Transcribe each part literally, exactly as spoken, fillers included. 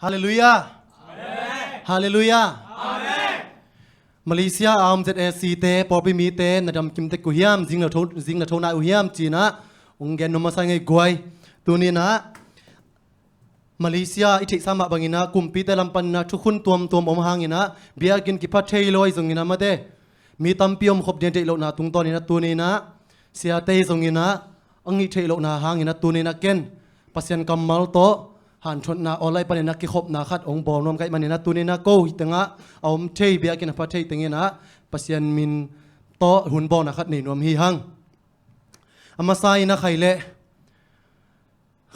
Halleluiah. Halleluiah. Malaysia a om Z A C te, pawlpi mite na damkim tek uh hiam, zing na tho, zing na tho nai uh hiam ci-in ah hong gen nuam masa ing ei guai. Tuni-in ah Malaysia i theihsa mah bangin ah kumpite lam panin ah thukhun tuamtuam om hangin ah biakinn kipha thei lo ahi zongin ah mate, mi tampi om khop ding deih lohna tungtawnin ah tuni-in ah siate ahi zongin ah a ngih theih lohna hangin ah tuni-in ah ken Pasian kammal tawh hanthotna online panin ah kikhopna khat hong bawl nuam ka hih manin ah tuni-in ah ko hih tengah a om thei, biakinn a pha thei tengin ah Pasian min tawh hun bawlna khat nei nuam hi hang. A masa-in ah khai leh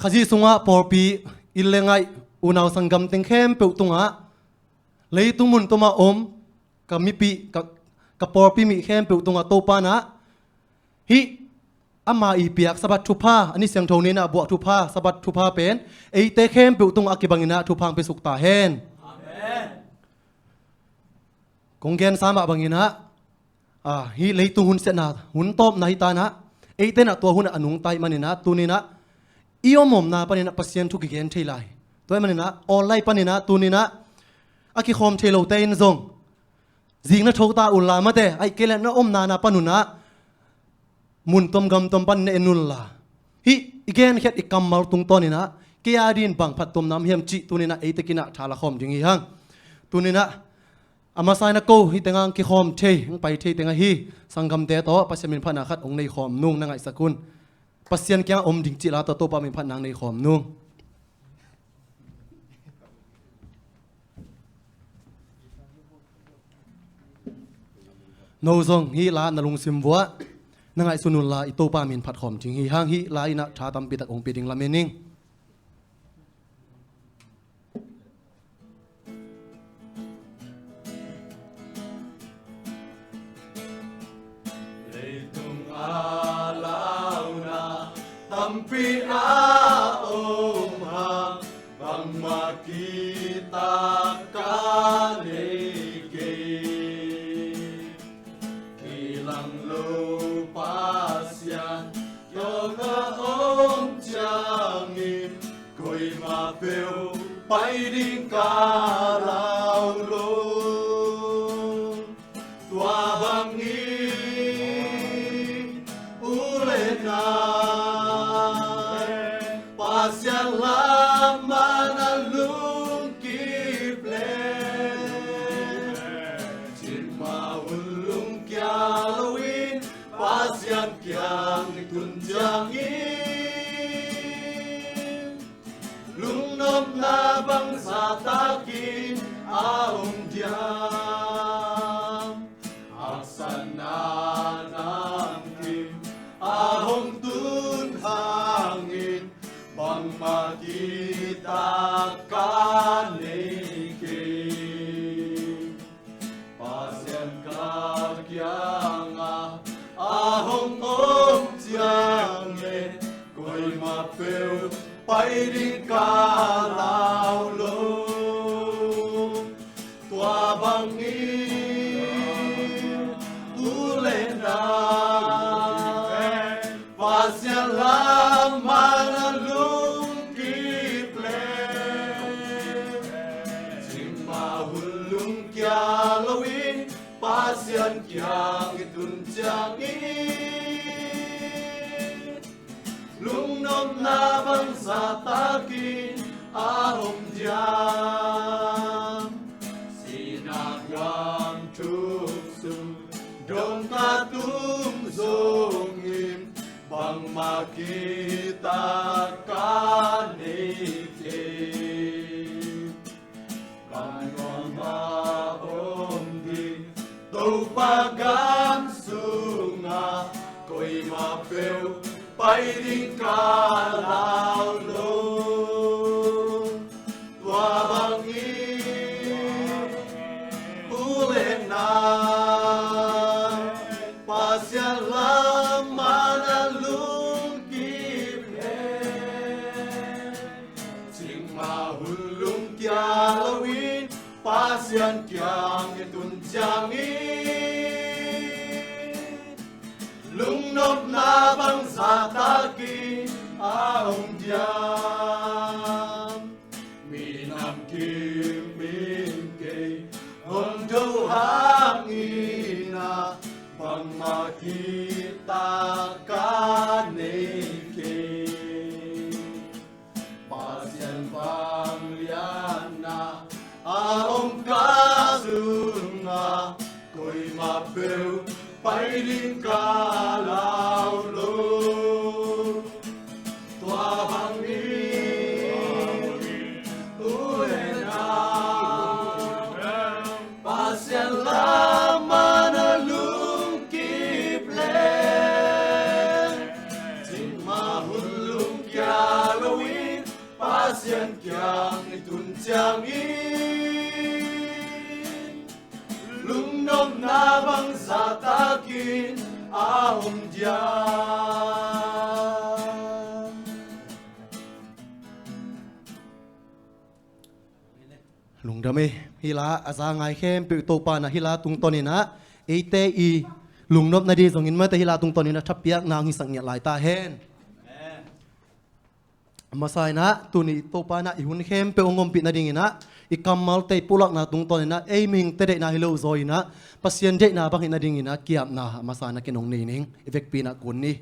Khazih sungah pawlpi, inn le ngaih, unau sanggam teng khempeuh tungah, leitung mun tuamah om ka mipih, ka, ka pawlpi mi khempeuh tungah Topa in ah hih ama i piak Sabbath thupha, a ni siangtho ni-in ah buah thupha, Sabbath thupha pen eite khempeuh tungah a kibangin ah thupha hong piasuk ta hen. Amen. Kong gensa mah bangin ah, ah, hih leitung hun siatna, hun tawpna hi ta-in ah, eite in ah tua hun ah a nungta ahih manin ah tuni-in ah i om omna panin ah Pasian thu kigen thei lai. Tua ahih manin ah online panin ah tuni-in ah a kikhawm thei lote in zong zing na tho ta unla mate, ahih kei leh na omna na pan un ah mun tuam gam tuam pan na en unla, hih i genkhiat i kammal tungtawnin ah kei a dingin bang phattuamna om hiam cih tuni-in ah ei tekin ah tha la khawm ding hi hang. Tuni-in ah a masa-in ah ko hih tengah hong kikhawm thei, hong pai thei teng ahi sanggamte tawh Pasian min phatna khat hong nei khawm nung, na ngaihsak un. Pasian kiangah om ding cih la tawh Topa min phatna hong nei khawm nung. No zong hih la na lungsim vuah na ngaihsun unla i Topa min phat khawm ding hi hang. Hih la in ah tha tampi tak hong pia ding lamen ing. Leitung a launa tampi a om hang, bangmah kihtak ka nei kei. Kilang lo Pasian tawh ka om ciangin, koimah peuh pai ding ka lau lo. Tua bangin u le nau Pasian lam man a lungkip leh, cin mah hun lungkia loin Pasian kiang i tun ciangin, lungnopna bangzah takin a om diam? Haksatna namkim a hong tun hangin, bangmah kihtak ka nei kei. Pasian ka kiangah a hong om ciangin, koimah peuh pai ding ka lau lo. Tua bangin u le nau Pasian lam man a lungkip leh, cin mah hun lungkia loin Pasian kiang i tun ciangin, lungnopna bangzah takin a om diam? Sinah gam thuk sung dong ka tum zongin, bangmah kihtak ka nei kei. Ka nuam a om ding Topa gam sungah, koimah peuh pai ding ka lau lo. Tua bangin u le nau Pasian lam man a lungkip leh, cin mah hun lungkia loin Pasian kiang i tun ciangin, lungnopna bangzah takin a om diam? Minam Ka lau lo, tua bangin tu le na Pasian lamah na lungkip le, cingmah hun lungkia loin Pasian kiang i tun ciangin lungnopna bang zahtakin a om diam? Lungdam ei. Hih la a za ngai khempeuh Topa in ah hih la tungtawn in ah eite i lungnop nading zongin mate hih la tungtawn in ah thapiakna hong hisak ngiat lai ta hen. A masa in ah tuni Topa in ah i hun khempeuh hong ompih nading in ah i kammalte i pulakna tungtawn in ah ei mihingte deihna hi lo zaw in ah Pasian deihna bang hih nading in ah ki-apna a masa in ah ken hong nei ning. I vekpi in ah kun ni.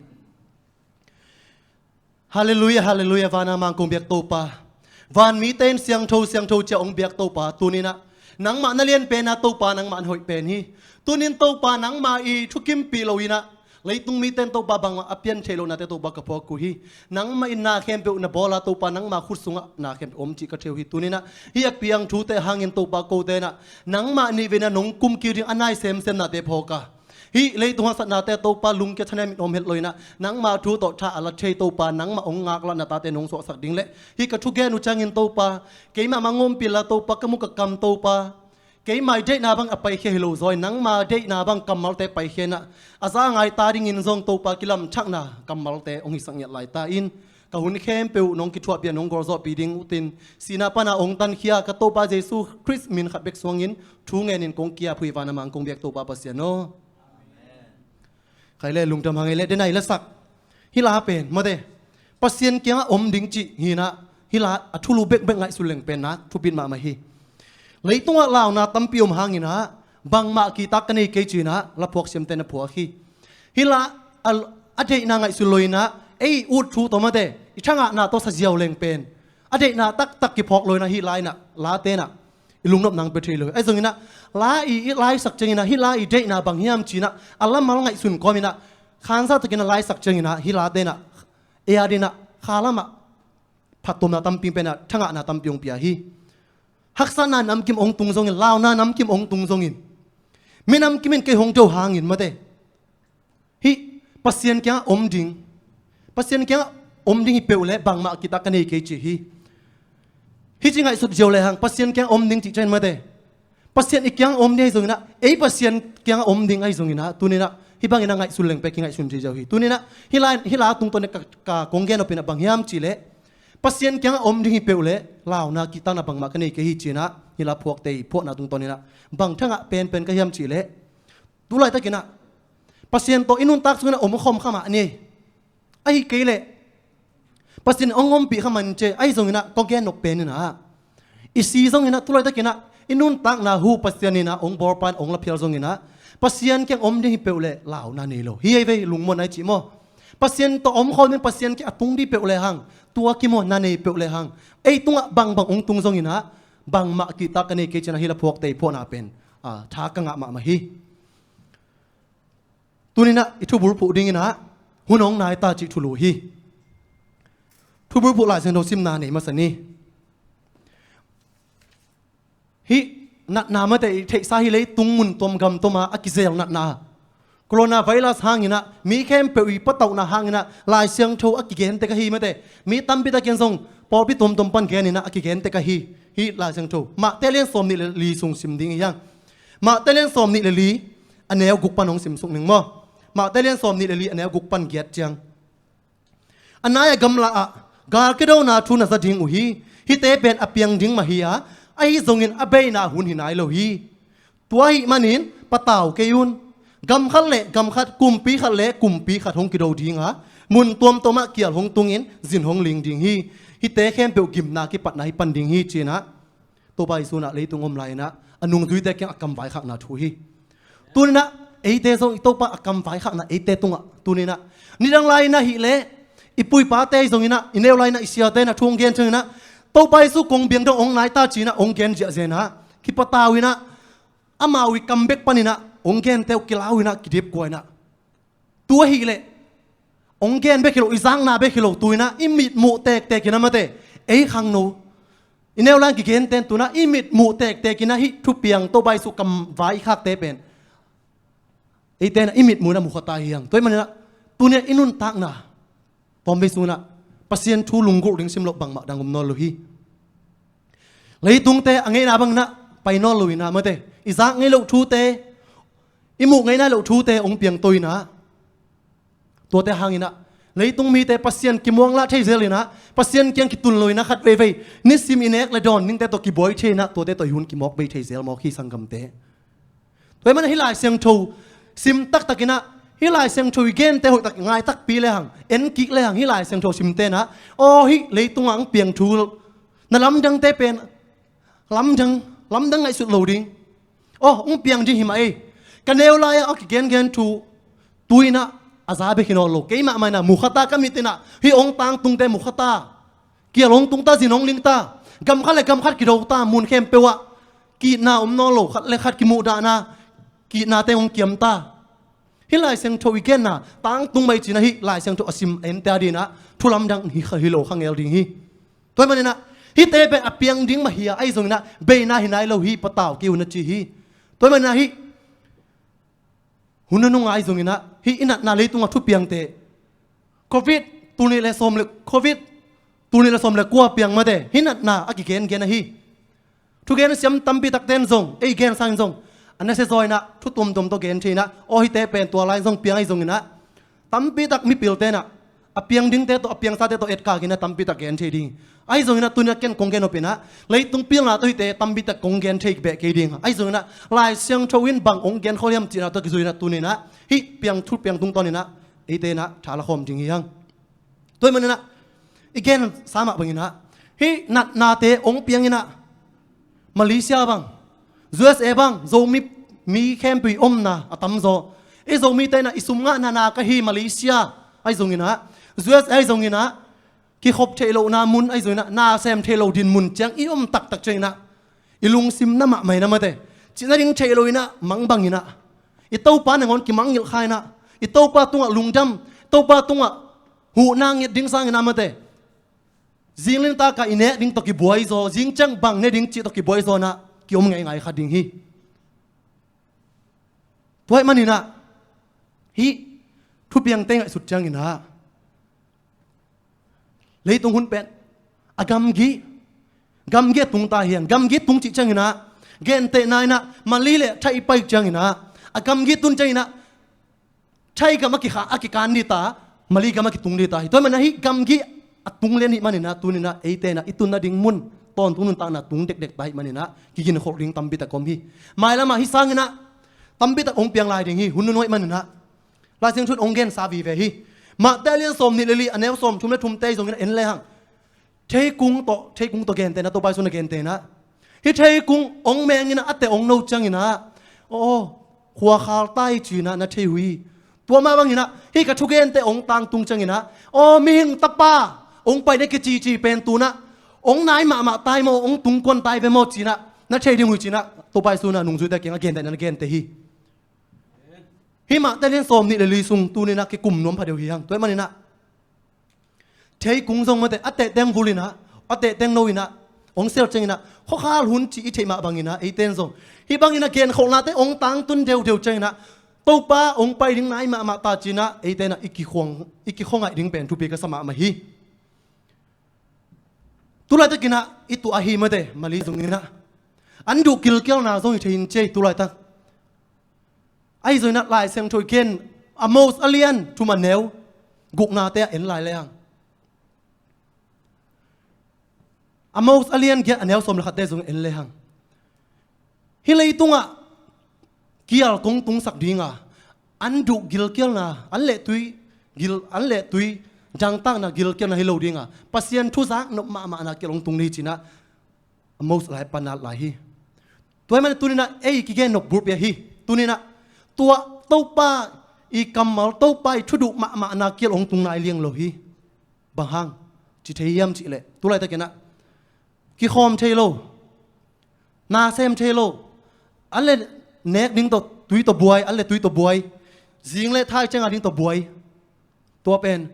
Halleluiah, halleluiah, van a mang kong biak Topa, van mite in siangtho siangtho ci-a hong biak Topa, tuni in ah nangmah na lian pen a Topa, nangmah na hoih pen hi. Tuni in Topa nangmah i thukimpih lo in ah leitung mite in Topa bangmah a pian theih lohnate Topa ka phuak uh hi. Nangmah in na khempeuh na bawl a Topa, nangmah khut sungah na khempeuh om cih ka thei uh hi. Tuni in ah hih a piang thute hangin Topa kote in ah nangmah nih ve in ah nong kumkik ding a nai semsemnate phawk a, hih leitung haksatnate Topa lungkia thanem in om het lo in ah nangmah thu tawh tha a la thei Topa, nangmah hong ngaklah na tate nong suahsak ding le hih ka thugen uh ciangin Topa keimah mah hong ompih la Topa, ka mu ka kam Topa keimah i deihna bang a paikhia hi lo zaw in nangmah deihna bang kammalte paikhia in ah a za ngai ta dingin zong Topa kilamthakna kammalte hong hisak ngiat lai ta in. Ka hun khempeuh nong kithuahpih a nong gualzawhpih ding uh tin sihna pan a hong tankhia ka Topa Jesu Khrist min khat bek suangin thu ngenin kong ki-ap uh hi, van a mang kong biak Topa Pasian aw. Khai le lungdam hang ei le denai la sak. Hih la pen mate Pasian kiangah om ding cih hi in ah hih la a thulu bekbek ngaihsun leng pen na thupit mahmah hi. Leitungah launa tampi om hang in ah bangmah kihtak ka nei kei ci in ah la phuak siamte na phuak hi. Hih la a, a deihna ngaihsun lo in ah ei ut thu tawh mate i thangahna tawh sa ziau leng pen a deihna taktak kiphawk lo in ah hih la in ah late in ah i lungnopna hong pia thei lo hi. Ahi zongin ah la i, i laisak ciangin ah hih la i deihna bang hiam ci in ah a lamal ngaihsun kawm in ah khansa takin a laisak ciangin ah hih late in ah ei adingin ah kha lamah phattuamna tampi hong pia in ah thangahna tampi hong pia hi. Haksatna namkim hong tung zongin, launa namkim hong tung zongin, minam kimin kei hong do hangin mate hih Pasian kiangah om ding, Pasian kiangah om ding hi peuh leh bangmah kihtak ka nei kei ci hi. Hih ci ngaihsut ziau lehang Pasian kiangah om ding cih ciangin mate Pasian i kiangah om ding ahi zongin ah, ei Pasian kiangah om ding ahi zongin ah, tuni in ah hih bangin ah ngaihsun leng pek hi, ngaihsun ziau hi. Tuni in ah hih la, hih la tungtawn in ka, ka kong gen nop in ah bang hiam cih leh Pasian kiangah om ding hi peuh leh launa kihtakna bangmah ka nei kei hi ci in ah hih la phuakte i phuahna tungtawn in ah bang thangah penpen ka hiam cih leh tu laitakin ah Pasian tawh i nuntak sungin ah om khawm kha mah ni. Ahi kei leh Pasian in hong ompih kha man ci. Ahi zongin ah kong gen nop pen in ah i si zongin ah tu laitakin ah i nuntakna hu Pasian in ah hong bawlpa in hong la phial zongin ah Pasian kiang om ding hi peuh leh launa nei lo hi. Ei vei lungmuan ai cih maw? Pasian tawh om khawm ding, Pasian kiang a tung ding peuh lehang, tua kimuanna nei peuh lehang ei tungah bangbang hong tung zongin ah bangmah kihtak ka nei kei ci in ah hih la phuakte i phuahna pen a, tha ka ngah mahmah hi. Tuni in ah i thubulphuh dingin ah hun hong nai ta cih thulu hi. Thubulphuh Lai Siangtho simna nei masa ni. Hih natna mate i theihsa hi, leitung mun tuam gam tuam ah a kizel natna, coronavirus hangin ah mi khempeuh i patauhna hangin ah Lai Siangtho a kigen tek ahi mate. Mi tampi takin zong pawlpi tuamtuam pan genin ah a kigen tek ahi. Hih Lai Siangtho Mate lian sawm nih le li sung sim ding hi hang. Mate lian sawm nih le li a neu guk pan hong simsuk ning maw? Mate lian sawm nih le li a neu guk pan giat ciang, a nai-a gamla ah gal kidona thu na za ding uh hi. Hihte pen a piang ding mah hi a, ahi zongin a beina hun hi nai lo hi. Tua ahih manin patau kei un. Gam khat le gam khat, kumpi khat le kumpi khat hong kido ding a, mun tuamtuam ah kial hong tungin zin hong ling ding hi. Hihte khempeuh gimna kipatna hi pan ding hi ci in ah Topa Jesu in ah leitung om lai-in ah a nungzuite kiang a kam vaikhakna thu hi. Tuni in ah eite zong i Topa a kam vaikhakna eite tungah tuni in ah, nidang lai-in ah hi leh i pu i pate zongin ah, i neu lai-in ah i siate in ah thu hong gen ciangin ah Topa Jesu kong biak dong hong nai ta ci-in ah hong gen ziahziah in ah kipatau in ah amau i kam bek panin ah hong gente uh kilau in ah kidip kua in ah Tu ahih leh hong gen bek hi lo, i zakna bek hi lo, tu in ah i mit muh tektek in ah mate, ei khangno, i neu lai-in kigen ten tu in ah i mit muh tektek in ah hih thupiang Topa Jesu kam vai i khakte pen eite in ah i mit muh in ah mu kha ta hi hang. Tua ahih manin ah tuni-in ah i nuntakna tawmvei sung in ah Pasian thu lunggulh ding sim loh bangmah dang om nawn lo hi. Leitungte a ngeina bangin ah pai nawn lo in ah mate, i zak ngei loh thute, i muh ngei nai loh thute hong piangto in ah, tuate hangin ah leitung mite Pasian kimuanglah thei zel in ah, Pasian kiang kitun lo in ah khat veivei nisim i nek le dawn dingte tawh kibuai thei in ah, tuate tawh i hun kimawk bei thei zel mawk hi sanggamte. Tua ahih manin ah hih Lai Siangtho sim taktak in ah, hih Lai Siangtho i gente hoih tak ngai takpi le hang, en kik le hang, hih Lai Siangtho simte in ah, aw, hih leitungah hong piang thu na lamdangte pen lamdang, lamdang ngaihsut lo ding. Aw, hong piang ding hi mah ei. Ka neu lai-ah a kigengen thu tu in ah a za bek hi nawn lo. Keimah mah in ah mu kha ta, ka mit in ah hih hong tangtungte mu kha ta. Kial hong tung ta, zin hong ling ta. Gam khat le gam khat kido ta, mun khempeuh ah ki-itna om nawn lo, khat le khat kimuhdahna, ki-itnate hong kiam ta. Hih Lai Siangtho i genna tangtung mah hi ci in ah, hih Lai Siangtho a sim ente a dingin ah thu lamdang hi kha, hi lo kha ngel ding hi. Tua ahih manin ah hihte pen a piang ding mah hi a, ahi zongin ah beina hi nai lo hi, patau kei un a ci hi. Tua ahih manin ah hih hun nunung ahi zongin ah hih i natna leitungah thupiangte, Covid tul nih le sawm le, Covid tul nih le sawm le kua piang mate, hih natna a kigengen ahi. Thugen siam tampi takte in zong, ei gen sangin zong, a nasia zaw in ah thu tuamtuam tawh gen thei in ah, aw, hihte pen tua lai-in zong piang ahi zongin ah, tampi tak mipilte in ah a piang dingte tawh, a piangsate tawh etkak in ah tampi tak gen thei ding. Ahi zongin ah tuni in ah ken kong gen nop in ah, leitung pilna tawh hihte tampi tak kong gen thei beh kei ding. Ahi zongin ah Lai Siangtho in bang hong gen khol hiam cihna tawh kizui in ah tuni in ah hih piang thu piang tungtawn in ah eite in ah tha la khawm ding hi hang. Tua ahih manin ah i gensa mah bangin ah hih natnate hong piang in ah Malaysia bang, U S A bang, Zomi mi khempeuh i omna a tamzaw. I Zomite in ah i sum ngahna nak ahi Malaysia ahi zongin ah, U S A ahi zongin ah, kikhop theih lohna mun ahi zongin ah, na sem theih loh dinmun ciang i om taktak ciangin ah, i lungsim na mahmah in ah mate, cih nading theih lo in ah mangbang in ah, i Topa nangawn kimangngilh kha in ah, i Topa tungah lungdam, Topa tungah huhna nget ding sangin ah mate, zing le nitak ah i nek ding tawh kibuai zaw, zing ciang bang ne ding cih tawh kibuai zaw in ah kiom ngeingai kha ding hi. Tua ahih manin ah hih thupiangte ngaihsut ciangin ah, leitung hun pen a gamgi, gamgi a tung ta hi hang. Gamgi tung cih ciangin ah, gentehna in ah Mali le Thai i pai ciangin ah, a gamgi tun ciangin ah Thai gam a kikha, a kikan ding ta, Mali gam a kitung ding ta hi. Tua ahih manin ah hih gamgi a tung lian ahih manin ah tuni in ah eite in ah i tun nading mun, tawntung nuntakna tung dekdek ta ahih manin ah kiginkholh ding tampi tak om hi. Mailam ah hih sangin ah tampi tak hong piang lai ding hi, hun nunung ahih manin ah. Lai Siangtho in hong gensa vive hi. Matthai a lian sawmnih le li, a neu sawmthum le thumte zongin en le hang, theikung tawh, theikung tawh gentehna, Topa Jesu in a gentehna, hih theikung hong meng in ah a teh hong no ciangin ah, aw, khuakhal ta hi ci in ah na thei uh hi. Tua mah bangin ah hih ka thugente hong tangtung ciangin ah, aw, Mihing Tapa hong pai ding a kicici pen tu in ah hong nai mahmah ta hi maw, hong tungkuan ta hi ve maw ci in ah na thei ding uh hi ci in ah Topa Jesu in ah nungzuite kiangah gentehna na gente hi. Hih Matthai a lian sawmnih le li sung tuni in ah kikum nuam phadeuh hi hang. Tua ahih manin ah theikung zong mate, a tehteng vul in ah, a tehteng no in ah, hong sel ciangin ah, khuakhal hun cih i theih mah bangin ah, eite in zong hih bangin ah genkholhnate hong tangtun deuhdeuh ciangin ah, Topa hong pai ding nai mahmah ta ci in ah, eite in ah i kikhuang, i kikhuangaih ding pen thupi ka sa mahmah hi. Tulaitakin ah i tuah ahi mate, Mali zongin ah an duh kilkialna zong hi thei hi ci ei tulaitak. Ahi zongin ah Lai Siangtho i gen, Amos a lian thum a neu guknate ah en lai le hang. Amos a lian giat a neu sawm le khatte zong en le hang. Hih leitungah kial kong tungsak ding a, an duh gilkialna, an lehtui gil, an lehtui dangtakna gilkialna hi lo ding a, Pasian thu zak nop mahmahna kial hong tung ding hi ci in ah Amos lai pan at lai hi. Tua ahih manin tuni in ah ei kigen nop bulpi ahi. Tuni in ah tua Topa i kammal, Topa i thu duh mahmahna kial hong tung nai liang lo hi. Bang hang ci thei hiam cih leh, tulaitakin ah kikhawm thei lo, na sem thei lo, an le nek ding tawh tui tawh buai, an le tui tawh buai, Zing le thai cianga ding tawh buai. Tua pen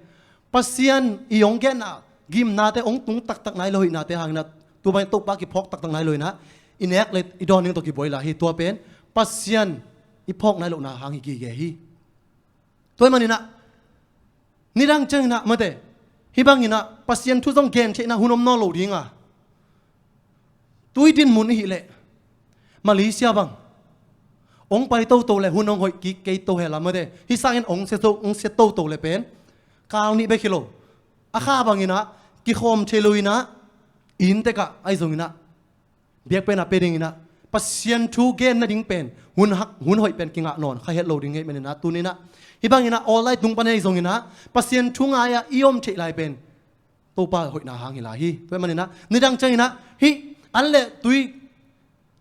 Pasian i hong genna gimnate hong tung taktak nai lo hihna te hangin ah, tua bang Topa kiphawk taktak nai lo in ah, i nek le i dawn ding tawh kibuai lai hi. Tua pen Pasian i phawk nai lohna hang hi gige hi. Tua ahih manin ah nidang ciangin ah mate, hih bangin ah Pasian thu zong gen theihna hun om nawn lo ding a, tui dinmun i hih leh Malaysia bang hong pai toto le hun hong hoih kik kei to hela mate. Hih sangin hong sia to, hong sia toto le pen kal nih bek hi lo. A kha bangin ah kikhawm thei lo in ah, inntek ah ahi zongin ah biakpiakna pia dingin ah, Pasian thu gen nading pen hun hak, hun hoih pen kingah nawn kha het lo ding hi ahih manin ah, tuni in ah hih bangin ah online tung pan ahi zongin ah Pasian thu ngai-ah i om theih lai pen Topa hoihna hang hi lai hi. Tua ahih manin ah nidang ciangin ah hih an le tui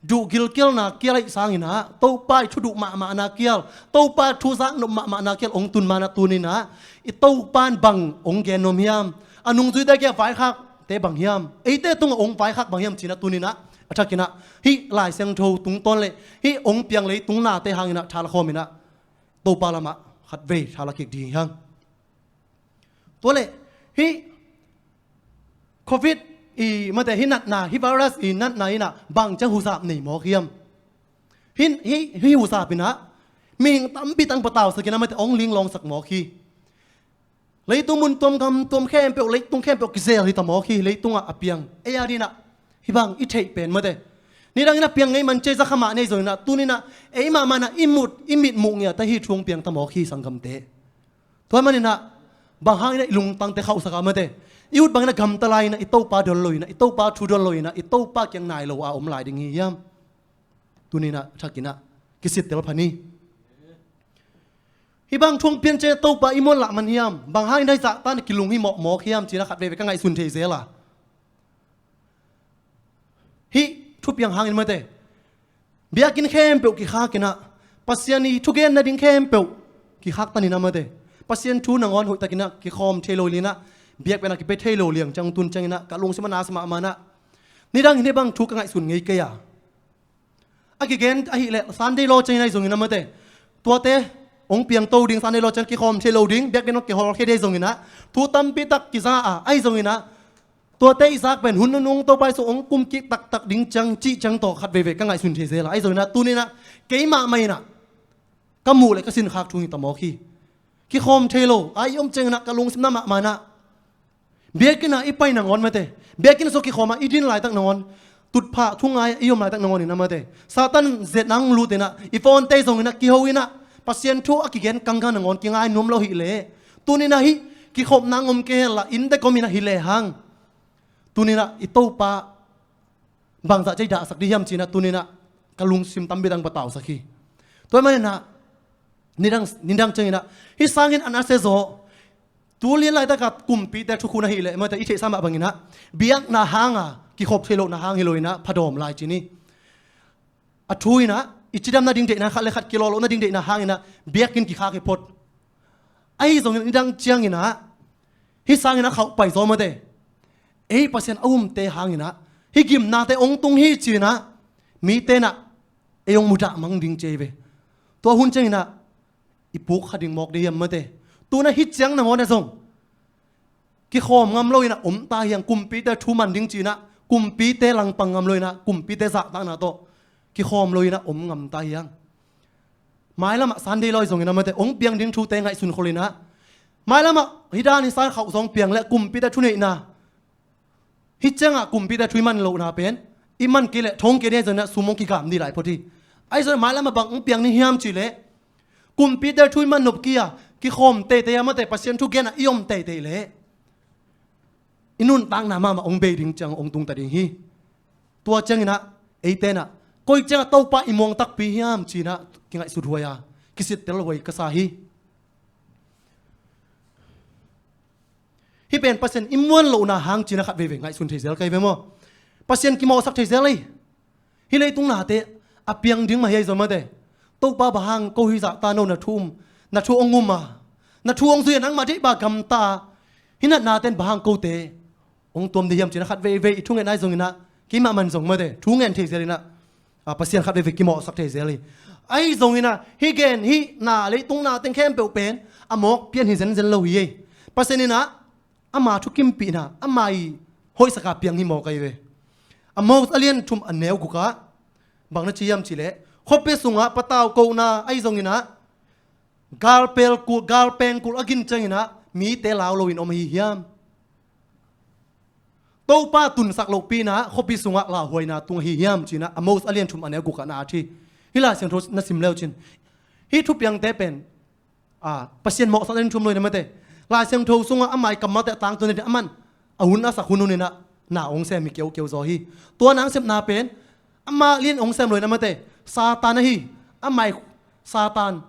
duh gilkialna kial ahih sangin ah, Topa i thu duh mahmahna kial, Topa thu zaknop mahmahna kial hong tun ma-in ah, tuni in ah i Topa in bang hong gen nuam hiam, a nungzuite kiang vaikhakte bang hiam, eite tungah hong vaikhak bang hiam ci-in ah, tuni in ah a thakin ah hih Lai Siangtho tungtawn le hih hong piang leitung nate hangin ah tha la khawm in ah, Topa lamah khatvei tha la kik ding hi hang. Tua leh hih Covid i mate, hih natna, hih virus i natna in ah bang ciang huzap nei mawk hiam? Hih, hih, hih huzap in ah mihing tampi tang patausak in ah mate, hong linglawngsak mawk hi. Leitung mun tuam, gam tuam khempeuh, leitung khempeuh kizel hi ta mawk hi. Leitungah a piang ei a dingin ah hih bang i theih pen mate, nidang in ah piang ngei man ci-a za kha mah nei zongin ah, tuni in ah ei mahmah in ah i mut, i mit muh ngiat ah hih thu hong piang ta mawk hi, sanggamte. Tua ahih manin ah bang hangin ah i lungtangte khauhsak a mate, i ut bangin ah gamta lai in ah i Topa don lo in ah, i Topa thu don lo in ah, i Topa kiang nai lo a om lai ding hi hiam? Tuni in ah thakin ah kisittel pha ni. Hih bang thu hong pian ciang Topa i muan lah man hiam? Bang hangin ah hih zahtan ah kilung hi mawkmawk hiam ci-in ah khat veivei ka ngaihsun thei zel a, hih thupiang hangin mate, biakinn khempeuh kikhak in ah, Pasian i thugen nading khempeuh kikhak tan in ah mate, Pasian thu nangawn hoihtakin ah kikhawm thei lo in ah, biakpiakna kipia thei lo liang ciang tun ciangin ah ka lungsim ah na sa mahmah in ah, nidang in hih bang thu ka ngaihsun ngei kei a, a kigen ahih leh Sunday law ciangin ahi zongin ah mate, tuate hong piangto ding, Sunday law ciang kikhawm thei lo ding, biakinn hong kihawlkhia ding ahi zongin ah, thu tampi tak kiza a, ahi zongin ah tuate i zak pen hun nunung Topa Jesu hong kum kik taktak ding ciang cih ciang tawh khat veivei ka ngaihsun thei zel a, ahi zongin ah tuni in ah kei mahmah in ah ka muh le ka sinkhak thu hi ta mawk hi. Kikhawm thei lo a i om ciangin ah ka lungsim na mahmah in ah, biakinn ah i pai nangawn mate, biakinn ah zong kikhawm a i din laitak nangawn, tutphah thu ngai-ah i om laitak nangawn in ah mate, Satan zia nang lut in ah, i phone-te zongin ah kiho in ah, Pasian thu a kigen kangkang nangawn kingai nuam lo hi leh, tuni in ah hih kikhopna ngom kei hen la, inntek om in ah hi lehang, tuni in ah i Topa bangzah ci-a i dahsak ding hiam ci-in ah tuni in ah ka lungsim tampi tang patausak hi. Tua ahih manin ah nidang, nidang ciangin ah hih sangin an a sia zaw, tu lian laitak a kumpite thukhun ahih leh mate, i theihsa mah bangin ah biakna hang a kikhop thei lohna hang hi lo in ah phadawm lai ci ni. A thu in ah i cidam nading deihna, khat le khat kilawh loh nading deihna hangin ah biakinn kikhak hi phot. Ahi zongin nidang ciangin ah hih sangin a khauh pai zaw mate, ei Pasian a umte hangin ah hih gimnate hong tung hi ci-in ah mite in ah ei hong mudah mang ding ci hi ve. Tua hun ciangin ah i puk kha ding mawk ding hiam mate? Tu-in ah hih ciang nangawn ah zong kikhawm ngam lo in ah om ta hi hang, kumpite thu man ding ci-in ah kumpite langpang ngam lo in ah kumpite zahtakna tawh kikhawm lo in ah om ngam ta hi hang. Mailam ah Sunday law ahi zongin ah mate, hong piang ding thute ngaihsun khol in ah, mailam ah hih dan hih sang khauh zong piang leh kumpite thuneihna, hih ciang ah kumpite thu i man lohna pen i man kei leh thong kei ding ahi zongin ah sum hong kigam ding lai phot hi. Ahi zongin mailam ah bang hong piang ding hiam cih leh, kumpite thu i man nop kei a, kikhawm teitei a mate, Pasian thu gen a i om teitei leh i nuntakna mahmah hong bei ding ciang hong tung ta ding hi. Tua ciangin ah eite in ah koi ciang ah Topa i muang takpi hiam ci-in ah kingaihsut huai a, kisittel huai ka sa hi. Hih pen Pasian i muan lohna hang ci-in ah khat veivei ngaihsun thei zel ka hi ve maw? Pasian kimawhsak thei zel hi. Hih leitung nate a piang ding mah hi ahi zong mate, Topa bang hang ko hih zahta no, na thu um, na thu hong um a, na thu hong zui a, nangmah deih bang gamta a, hih natnate in bang hang kote hong tuam ding hiam ci-in ah khat veivei i thungetna ahi zongin ah, keimah man zong mate thu ngen thei zel in ah, a, Pasian khat veivei kimawhsak thei zel hi. Ahi zongin ah hih gen, hih na, leitung na teng khempeuh pen a mawk pian hi zenzen lo hi ei. Pasian in ah ama thukimpihna, ama i hoihsaka piang hi mawk ahi ve. Amos a lian thum a neu gukah bang na ci hiam cihleh, khuapi sungah patau kohna ahi zongin ah galpel kulh, galpeng kulh a gin ciangin ah mite lau loin om ahi hiam? Topa tunsak lohpi in ah khuapi sungah lauhuaina tung ahi hiam ci-in ah Amos a lian thum a neu gukah na at hi. Hih Lai Siangtho na sim leu cin, hih thupiangte pen, a, Pasian mawhsakna in thum lo in ah mate, Lai Siangtho sungah ama i kammalte a tangtun in ah aman a hun a sak hun hun in ah na hong sem hi keukeu zaw hi. Tua na hong sepna pen ama lian hong sem lo in ah mate, Satan ahi, ama i Satan,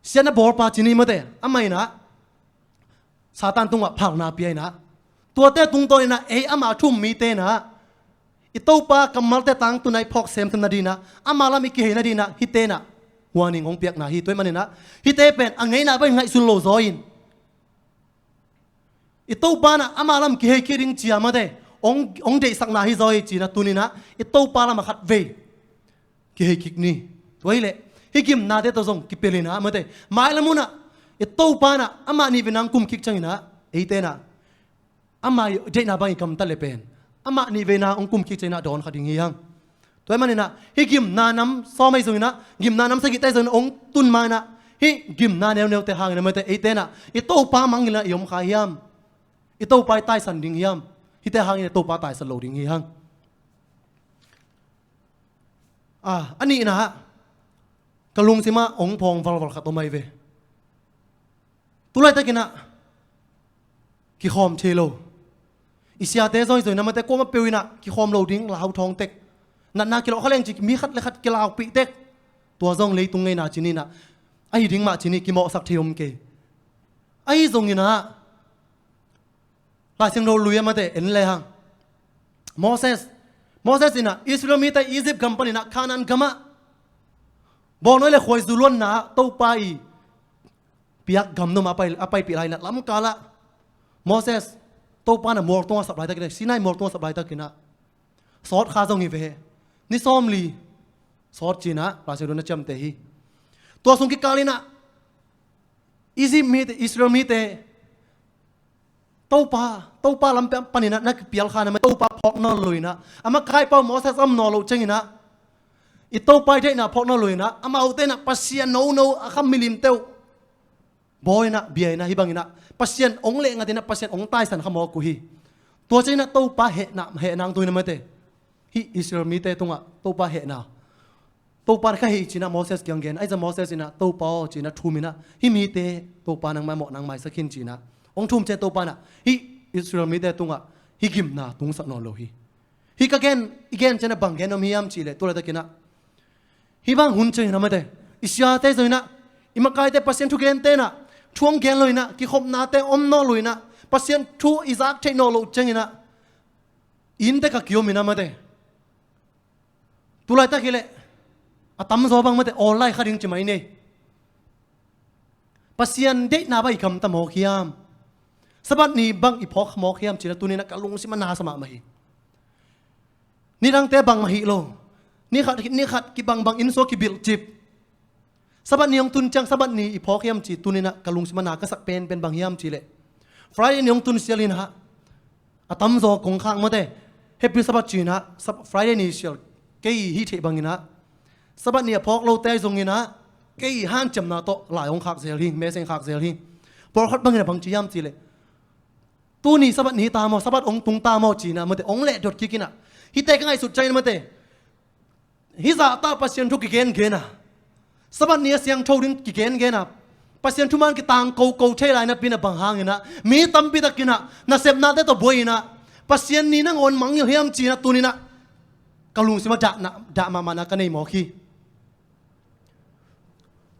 siatna bawlpa ci ni mate, ama in ah Satan tungah phalna pia in ah, tuate tungtawn in ah ei ama thum mite in ah i Topa kammalte tangtun ah i phawk semsem nading in ah, ama lam i kihei nading in ah hihte in ah warning hong piakna hi. Tua ahih manin ah hihte pen a ngeina bang ngaihsun lo zaw in, i Topa in ah ama lam kihei kik ding ci-a mate hong, hong deihsakna hi zaw hi ci-in ah tuni in ah i Topa lam ah khatvei kihei kik ni. Tua hileh hih gimnate tawh zong kipelh in ah mate, mailam hun ah i Topa in ah amah nih vei na hong kum kik ciangin ah eite in ah ama i deihna bang i gamta le pen amah nih vei na hong kum kik ciangin ah dawn kha ding hi hang. Tua ahih manin ah hih gimna nam sawm ahi zongin ah, gimna nam sagihte ahi zongin ah hong tun ma in ah, hih gimna neuneute hangin ah mate eite in ah i Topa mangngilh in ah i om kha hiam? I Topa i taisan ding hiam? Hihte hangin i Topa taisan lo ding hi hang. A, a nihna ah ka lungsim ah hong phawng valval khat om ahi ve. Tulaitakin ah kikhawm thei lo. I siate zong hi zongin ah mate kuamah peuh in ah kikhawm lo ding, lau thawng tek. Natna kilawh kha leng ci mi khat le khat kilaupih tek. Tua zong leitung ngeina ci ni in ah, ahi ding mah ci ni, kimawhsak thei om kei. Ahi zongin ah Lai Siangtho lui ah mate en le hang, Moses, Moses in ah Israel mite Egypt gam panin ah Canaan gam ah bawngnawi le khuaizu luanna ah Topa i piak gam nuam ah a pai, a paipih lai in ah lamkal ah Moses, Topa in ah mual tungah sap laitakin ah, Sinai mual tungah sap laitakin ah sawt kha zong hi ve. Ni sawmli sawt ci-in ah Lai Siangtho na ciamteh hi. Tua sung kikal in ah Egypt mite, Israel mite Topa, Topa lam panin ah na kipial kha na mate, Topa phawk nawn lo in ah, a makaipa uh Moses a om nawn loh ciangin ah i Topa i deihna phawk nawn lo in ah, amaute in ah Pasian nono a kham milimte uh bawl in ah, bia in ah, hih bangin ah Pasian hong lehngat in ah Pasian hong taisan kha mawk uh hi. Tua ciangin ah Topa hehna, hehna hong tung in ah mate, hih Israel mite tungah Topa hehna, Topa in ka heh hi ci-in ah Moses kiang gen. Ahi zong Moses in ah, Topa aw, ci-in ah thum in ah, hih mite Topa nangmah mawh, nangmah maisak in ci-in ah hong thum ciang Topa in ah hih Israel mite tungah hih gimna tungsak nawn lo hi. Hih ka gen, i gen ciang ah bang gen om hiam cihleh, tulaitakin ah hih bang hun ciangin ah mate, i siate zong in ah, i makaite Pasian thugente in ah thu hong gen lo in ah, kikhopnate om nawn lo in ah, Pasian thu i zak theih nawn loh ciangin ah i innte ka kiom in ah mate, tulaitak hileh a tamzaw bang mate online kha ding ci mai ni. Pasian deihna bang i gamta mawk hiam? Sabbath ni bang i phawk mawk hiam ci-in ah tuni in ah ka lungsim ah na sa mahmah hi. Nidangte bangmah hi lo. Ni khat, ni khat kibangbang inn sung kibilhcip. Sabbath ni hong tun ciang Sabbath ni i phawk hiam ci tuni in ah ka lungsim ah na ka sak penpen bang hiam cihleh, Friday ni hong tun sial in ah a tamzaw kong khak mate, Happy Sabbath ci-in ah Sab-, Friday ni sial kei hih theih bangin ah, Sabbath ni a phawk lote ahi zongin ah kei hanciamna tawh lai hong khak zel hi, message khak zel hi. Pawlkhat bangin ah bang ci hiam cihleh, tuni Sabbath ni hi ta maw, Sabbath hong tung ta maw ci-in ah mate hong lehdot kik in ah, hihte ka ngaihsut ciangin mate, hih zahta Pasian thu kigengen a, Sabbath ni a siangtho ding kigengen a, Pasian thuman kitang koko thei lai napi in ah bang hangin ah mi tampi takin ah nasepnate tawh buai in ah, Pasian ni nangawn mangngilh hiam ci-in ah tuni in ah ka lungsim ah dah, dah mahmahna ka nei mawk hi.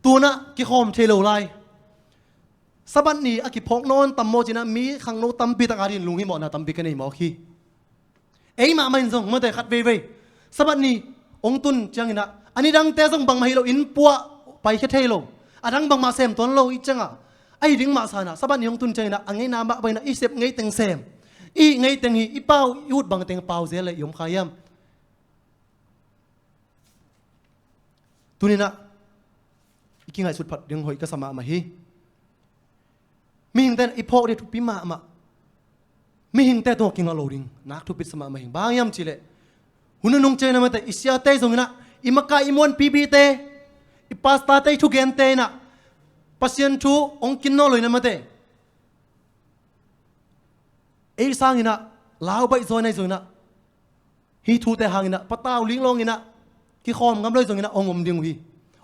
Tu-in ah kikhawm thei lo lai. Sabbath ni a kiphawk nawn tam maw ci-in ah mi khangno tampi tak adingin lunghimawhna tampi ka nei mawk hi. Ei mahmah in zong mate khat veivei Sabbath ni hong tun ciangin ah, a nidangte zong bangmah hi lo, inn puah paikhia thei lo, a dang bangmah sem tuan lo i ciangah, ahi ding mah sa in ah Sabbath ni hong tun ciangin ah a ngeina mah bangin ah i sep ngeiteng sem, i ngeiteng hi, i pau i ut bangteng pau zel leh i om kha hiam? Tuni in ah i kingaihsut phat ding hoih ka sa mahmah hi. Mihingte in i phawk ding thupi mahmah. Mihingte tungah kinga lo ding nak thupi sa mahmah hi. Bang hang hiam cihleh, hun nunung ciangin ah mate, i siate zong inah, i makai i muanpipite, i pastorte, i thugente inah Pasian thu hong kin nawn lo inah mate, ei sang inah lau baih zaw inah, ei zong inah hih thute hang inah patau linglawng inah kikhawm ngam lo, ei zong inah hong om ding uh hi.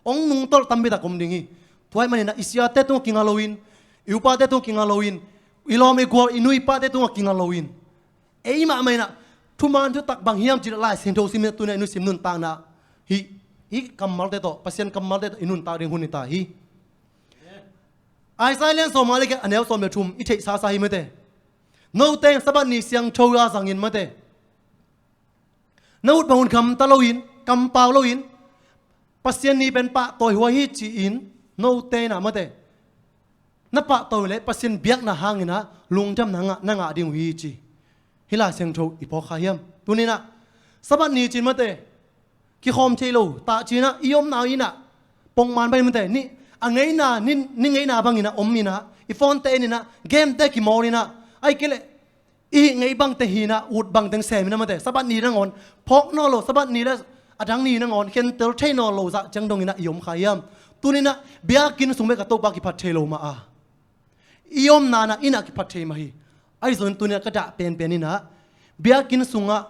Hong nungtolh tampi tak om ding hi. Tua ahih man inah i siate tungah kinga lo in, i upate tungah kinga lo in, i lawm i gual i nu i pate tungah kinga lo in, ei mahmah inah thuman thutak bang hiam cihleh Lai Siangtho sim inah, tu inah i nusim nuntakna hih, hih kammalte tawh, Pasian kammalte tawh i nuntak ding hun hi ta hi. Isaiah lian sawm nga le giat, a neu sawm le thum i theihsa sa hi mate. Note in Sabbath ni siangtho a zangin mate, na ut bang hun gamta loin, kampau loin, Pasian ni pen pahtawi huai hi ci-in, note inah mate, na pahtawi leh Pasian biakna hang inah lungdamna ngah, na ngah ding uh hi ci. Hih Lai Siangtho i phawk kha hiam? Tuni inah Sabbath ni ci-in mate, kikhawm thei lo, tah ci-in ah i omna inah pongman bang in mate, ni a ngeina, ni, ni ngeina bang inah om inah, i phone-te en inah, game-te kimawl inah, ahih kei leh i hih ngei bangte hi inah, ut bangteng sem inah mate, Sabbath ni nangawn phawk nawn lo, Sabbath ni le a dang ni nangawn khentel thei nawn lo zah ciang dong inah i om kha hiam? Tuni inah biakinn sung bek ah Topa kiphat thei lo mah a, i omna inah, innah kiphat thei mah hi. Ahi zongin tuni inah ka dah penpen inah, biakinn sungah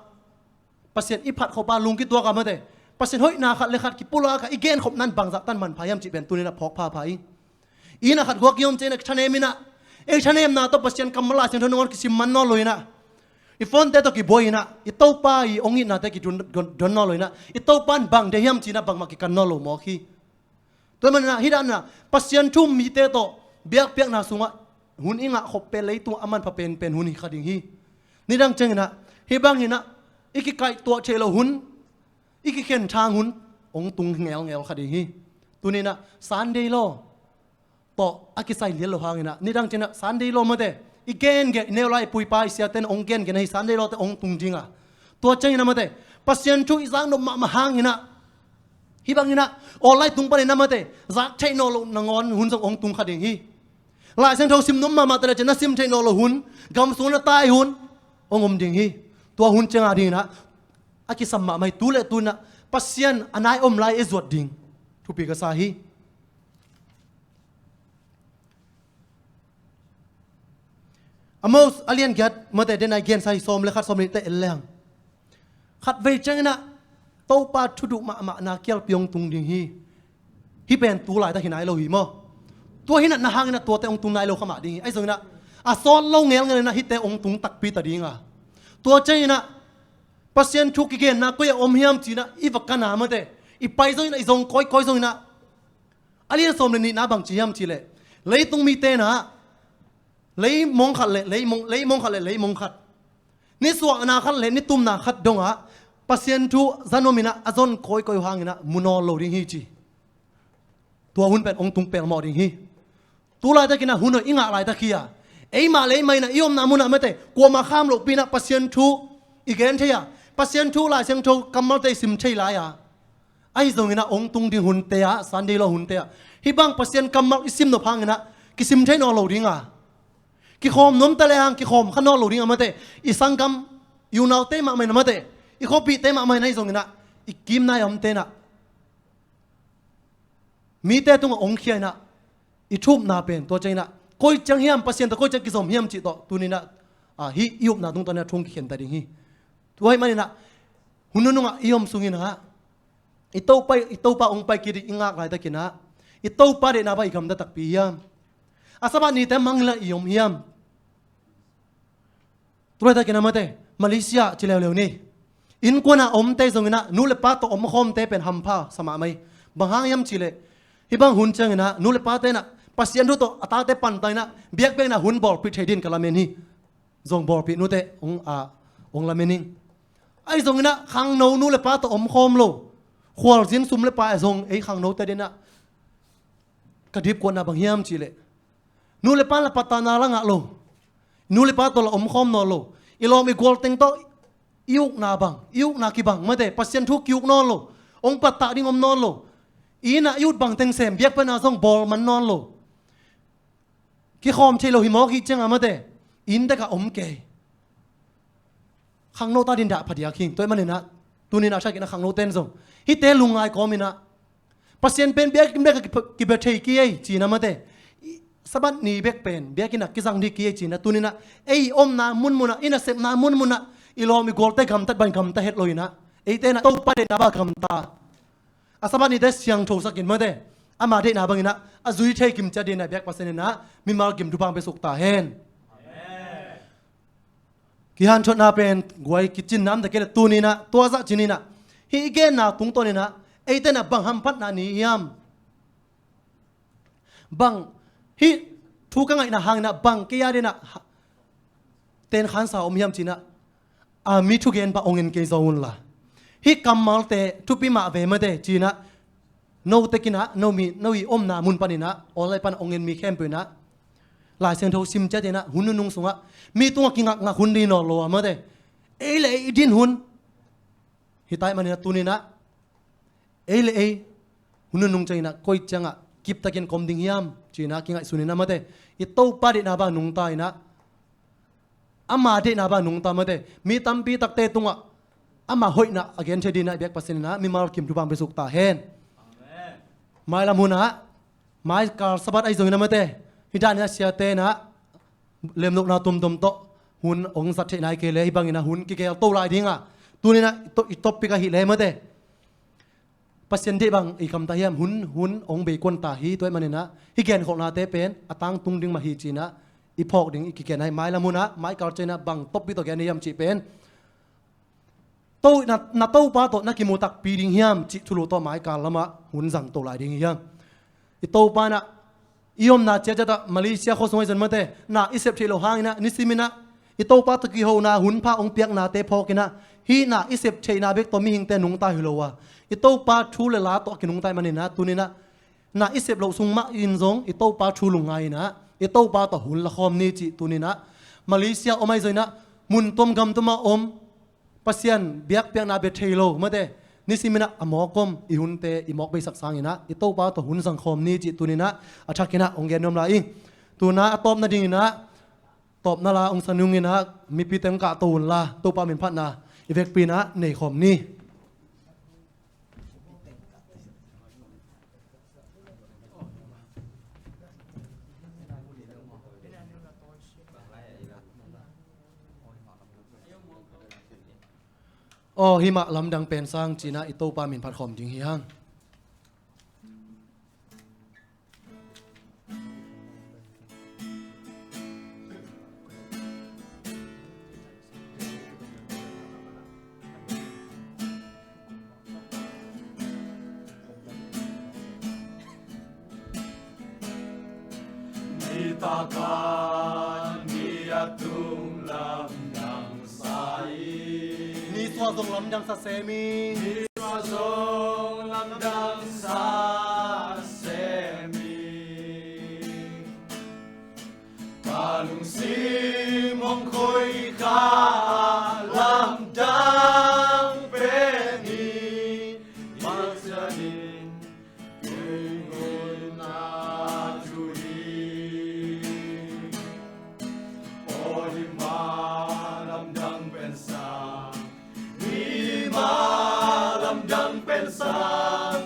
Pasian i phat khop a lung kituak a mate, Pasian hoihna khat le khat kipulak a i genkhopna in bangzah tan manpha hiam cih pen tuni inah phawk phapha hi. I innah khat guak i om ciang inah kithanem inah, ei thanemna tawh Pasian kammal, Lai Siangtho nangawn kisim man nawn lo inah, i phone-te tawh kibuai inah, i Topa i hong itnate kidon, don, don nawn lo inah, i Topa in bang deih hiam ci-in ah bangmah kikan nawn lo mawk hi. Tua ahih man inah hih dan inah Pasian thu um mite tawh biakpiakna sungah hun i ngah khop pen leitungah a manpha penpen hun hi kha ding hi. Nidang ciang inah hih bang inah i kikaihtuah theih loh hun, i kikhen thang hun hong tung ngelngel kha ding hi. Tuni inah Sunday law tawh a kisai lian lo hang inah, nidang ciang inah Sunday law mate, i gengeh, i neu lai, i pu i pa, i siate in hong gengeh na hih Sunday law-te hong tung ding a, tua ciang inah mate, Pasian thu i zaknop mahmah hang inah, hih bang inah online tung panin ah mate, zak theih nawn loh nangawn hun zong hong tung kha ding hi. Lai Siangtho sim nuam mahmah ta leh ciang na sim theih nawn loh hun, gam sung na tai hun hong om ding hi. Tua hun ciang a ding inah a kisam mahmah hi. Tu le tu inah Pasian a nai om lai ei zuat ding thupi ka sa hi. Amos a lian giat mate, den a i gensa hi, sawm le khat, sawm le nih te en leng, khatvei ciang inah Topa thu duh mahmahna kialpi hong tung ding hi. Hih pen tu laitak hi nai lo hi maw. Tua hi natna hang inah tuate hong tung nai lo kha mah ding hi. Ahi zong inah a sawt lo ngelngel inah hihte hong tung takpi ta ding a, tua ciang inah Pasian thu kigenna koi ah om hiam ci-in ah i va kan a mate, i pai zong inah, i zong kawikawi zong inah, a lian sawm le nihna bang ci hiam cihleh, leitung mite inah lei mong khat le lei mong, lei mong khat le lei mong khat, nisuahna khat le nitumna khat dongah Pasian thu za nuam inah a zon kawikawi uh hang inah mu nawn lo ding hi ci. Tua hun pen hong tung pelmawh ding hi. Tu laitak inah hun hoih i ngah laitak hi a, eimah le eimah inah i omna munah mate, kuamah kham lohpi inah Pasian thu i gen thei a, Pasian thu, Lai Siangtho kammalte i sim thei lai a, ahi zong inah hong tung ding hunte ah, Sunday law hunte ah, hih bang Pasian kammal i sim nop hang inah kisim thei nawn lo ding a, kikhawm nuam ta le hang kikhawm kha nawn lo ding a mate, i sanggam, i unaute mahmah inah mate, i khuapihte mahmah inah, ahi zong inah i kimna i omte inah mite tungah hong khia inah, i thu upna pen tua ciang inah koi ciang hiam, Pasian tawh koi ciang kizom hiam cih tawh tuni inah, ah, hih i upna tungtawn inah thu hong kikhen ta ding hi. Tua ahih man inah hun nunungah i om sung inah i Topa, i Topa hong pai kik ding i ngak laitak inah i Topa deihna bang i gamta takpi hiam? A Sabbath nite mangin lah i om hiam? Tu laitak inah mate, Malaysia ci leuleu ni, innkuan a omte zong inah nu le pa tawh omkhawmte pen hampha sa mahmah hi. Bang hang hiam cihleh, hih bang hun ciang inah nu le pate inah Pasian thu tawh a tate pantan inah biakpiakna hun bawlpih thei dingin ka lamen hi. Zong bawlpih, nute hong, ah, hong lamen ing. Ahi zong inah khangno nu le pa tawh omkhawm lo, khualzin sum le pai zong ei khangnote ading inah ka dipkuatna bang hiam cihleh, nu le pa in lah patahna lah ngah lo, nu le pa tawh lah omkhawm nawn lo, i lawm i gual teng tawh i ukna bang, i ukna kibang mate, Pasian thu ki-uk nawn lo, hong pattah ding om nawn lo, Inn ah i ut bang teng sem, biakpiakna zong bawl man nawn lo. Kikhawm thei lo hi mawk hi cianga mate, inn dekah om kei. Khangno ta ding dah phadiak hi. Tua ahih maninah tuninah a thakin a khangno ten zong hihte lungngai kawminah Pasian pen biakinn bek a kibe thei kei ei cinah mate, Sabbath ni bek pen biakinn ah kizang ding kei ei cinah tuninah ei i omna munmunah, i nasepna munmunah i lawm i gualte gamtat bang gamta het loinah eite inah Topa deihna bang gamta, a Sabbath nite siangthosakin mate, ama deihna banginah a zui thei kim ciat dinah biak Pasian inah mimal kim thupha hong piasuk ta hen. Kihanthotna pen guai kicin namte kei le tuninah tuazah cininah hih i genna tungtawninah eite inah bang hamphatna ni hiam? Bang hih thu ka ngaihna hanginah bang kei a dinah tenkhansa om hiam cinah a mi thugen pah ong en kei zo unla, hih kammalte thupi mah ve mate cinah no tekinah no mi no i omna mun paninah online pan ong en mi khempeuh inah Lai Siangtho sim ciatinah hun nunung sungah mi tungah kingakngak hun ding nawn lo a mate, ei le ei i din hun hi ta ahih maninah tuninah ei le ei hun nunung cianginah koi ciangah kiptakin ka om ding hiam cinah kingaihsuninah mate, i Topa deihna bang nungta inah ama deihna bang nungta mate, mi tampi takte tungah ama hoihna a genthei dinah biak Pasian inah mimal kim thupha hong piasuk ta hen. Mailam hunah maikal Sabbath ahi zongin a mate, hih daninah siate inah lemlohna tuamtuam tawh hun ong zat theih nai kei le hih banginah hun kigel to lai dingah tuninah i to- i topic ahih le mate, Pasian deih bang i kamta hiam, hun hun ong beikuan ta hi. Tua ahih maninah hih genkholhnate pen a tangtung ding mah hi cinah i phawk ding i kigen ahi. Mailam hunah maikal cianginah bang topic tawh gen hiam cih pen to na, na Topa tawh na kimu takpi ding hiam cih thulu tawh maikal lamah hun zang to lai ding hi hiam. I Topa inah i omna ciatciatah Malaysia khua sung ahi zong mate, na i sep theih loh hanginah nisiminah i Topa tawh kihona hunpha ong piaknate phawkinah hih na i sep theihna bek tawh mihingte nungta hi lo a, i Topa thu le la tawh a kinungta ahih maninah tuninah na i sep loh sung mah in zong i Topa thu lungngai inah i Topa tawh hun lakhawm ni cih tuninah Malaysia om ahi zonginah mun tuam gam tuamah om Pasian biakpiakna bia thei lo mate, nisiminah a mawk om i hunte i mawk beisak sanginah i Topa tawh hun zangkhawm ni cih tuninah a thakinah hong gen nuam lai ing. Tuna a tawpna dinginah tawpna la hong sa nunginah mipite hong kahto unla Topa min phatna i vekpi inah neikhawm ni. Aw himah lamdang pensang cinah i Topa min phat khawm ding hi hang. Nitaka ni a tung lamdang sa i. Ni sua zong lamdang sa semi. Ni sua zong lamdang sa semi. Ka lungsim hong khoi kha lamdang pen hi. Pasian in kei hoihna thu hi. Aw himah lamdang pensang, himah lamdang pensang.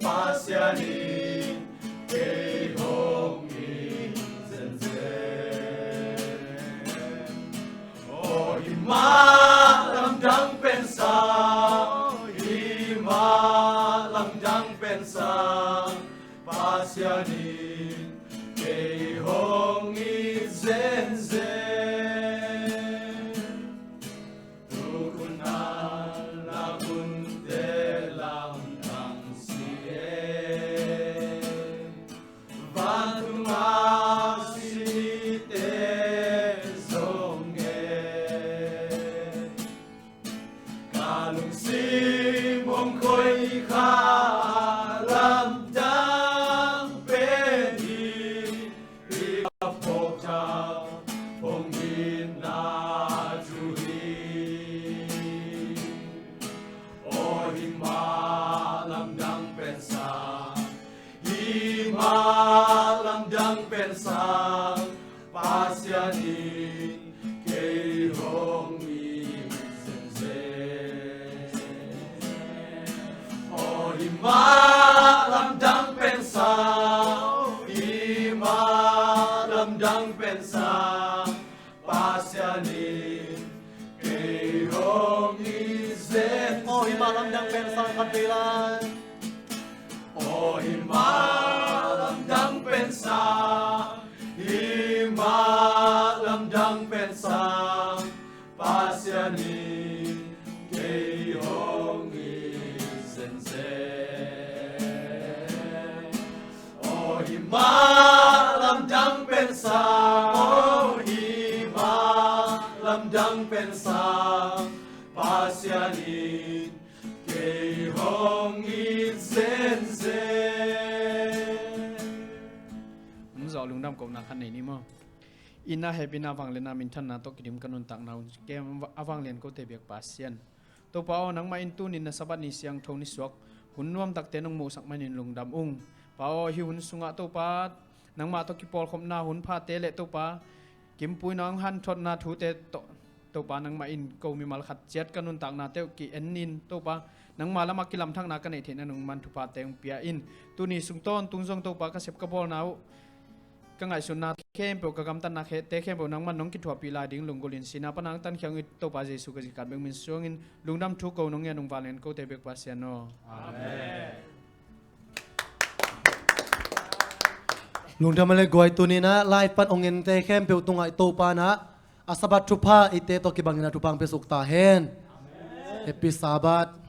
Pasian in kei hong it zenzen. Aw himah lamdang pensang, himah lamdang pensang. Pasian in kei hong it zenzen. Tukhun a lakunte lamdang si e, vantung a site zong e. Sang Pasian in kei hong it zenzen. Aw, hih mah lamdang pen sang, hih mah lamdang pen sang, Pasian in kei hong it zenzen. Aw, hih mah lamdang pen sang khat vei lai. Aw, hih mah lamdang pen sang, hih mah lamdang pen sang, Pasian in kei hong it zenzen. Aw, hih mah lamdang pen sang, aw, hih mah lamdang pen sang, Pasian in kei hong it zenzen. Hong zawh lungdam kohna khat nei ni maw? Itna, hehpihna, vangliatna, minthanna tawh kidim ka nuntakna hun kem a vanglian kote biak Pasian. Topa aw, nangmah in tuni na Sabbath ni siangtho nisuak hun nuamtakte nong muhsak manin lungdam ung. Pa aw, hih hun sungah Topa, nangmah tawh kipawlkhopna hun phate le Topa, kimpuina hong hanthotna thute tawh Topa, nangmah in ko mimal khat ciat ka nuntaknate uh ki-en in Topa, nangmah lamah kilamthakna ka neih theihna nong man thuphate hong pia in. Tuni sung tawntung zong Topa, ka sep ka bawlna uh, ka ngaihsutna khempeuh, ka gamtatna khe-, te khempeuh nangman nong kithuahpih lai ding lunggulhin sihna pan a hong tankhia ung i Topa Jesu ka zikhat bek min suangin lungdam thu ko nong ngen ung vanglian kote bek Pasian aw. Amen. Lungdam a le guai, tuni-in ah live pan hong ente khempeuh tungah i Topa in ah a Sabbath thupha eite tawh kibangin a thupha hong piasuk ta hen. Happy Sabbath.